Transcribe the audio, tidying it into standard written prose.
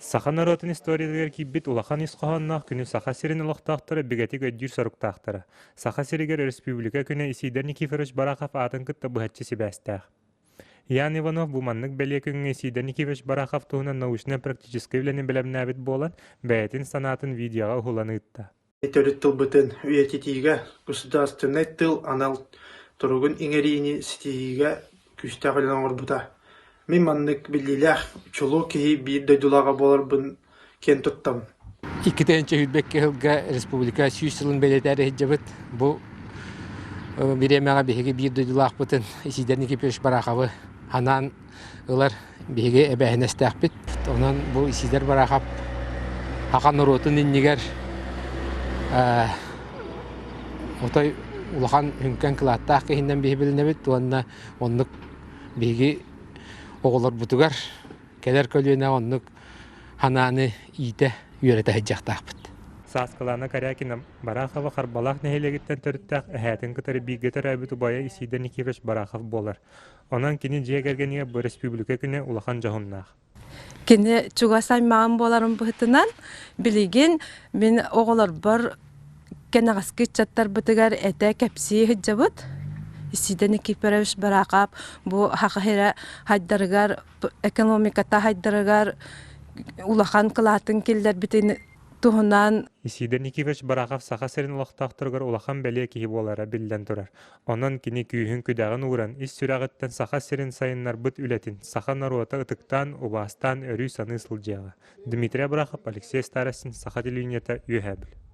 Саха норуотун историятыгар киирбит улахан ис хоһоонноох күнү Саха сирин олохтоохторо бигэтик өйдүүр соруктаахтара. Саха сиригэр Өрөспүүбүлүкэ күнэ Исидор Никифорович Барахов аатын кытта быһаччы сибээстээх. Ян Иванов бу маннык бэлиэ күҥҥэ Исидор Никифорович Барахов туһунан научнай-практическай үлэни бэлэмнээбит буолан, бэйэтин санаатын видеоҕа уһулан ыытта. Төрүт тылбытын үйэтитиигэ государственнай тыл анал туругун иҥэриини ситиһиигэ күүстээх үлэни оҥорбута. Мин маннык биллиилээх чулуу киһи биир дойдулааҕа буоларбын киэн туттабын. 2 сүүрбэккэ сылга республика 100 сылын бэлиэтээри сылдьабыт. Бу бириэмэҕэ биһиги биир дойдулаахпытын Исидор Никифорович Бараховы анаан ылар биһиги эбээһинэстээхпит. Онон бу Исидор Барахов саха норуотун иннигэр отой улахан үҥкэн кылааттаах киһинэн биһи билинэбит уонна оннук биһиги оҕолорбутугар кэлэр көлүөнэ оннук ханааны иитэ үөрэтэ сылдьыахтаахпыт. Сааскылаана Корякина Барахова Харбалаах нэһилиэгиттэн төрүттээх эһээтин кытары бииргэ төрөөбүт убайа Исидор Никифорович Барахов буолар. Онон кини дьиэ кэргэнигэр бу өрөспүүбүлүкэ күнэ улахан дьоһуннаах. Кини чугас аймаҕым буоларын быһыытынан билигин мин оҕолорбор кэнэҕэски ыччаттарбытыгар этэ кэпсии сылдьабыт. Исидор Никифорович Барахов бу саха сирэ хайдарыгар экономиката хайдарыгар улахан кылаатын киллэрбитин туһунан Исидор Никифорович Барахов Саха сирин олохтоохторугар улахан бэлиэ киһи буолара биллэн турар. Онон кини күүһүн-күдэҕин ууран, ис сүрэҕиттэн Саха сирин сайыннарбыт үлэтин саха норуота ытыктаан, убаастаан өрүү саныы сылдьыаҕа. Дмитрий Абрахов, Алексей Старостин, Саха телевидениета, Үөһээ Бүлүү.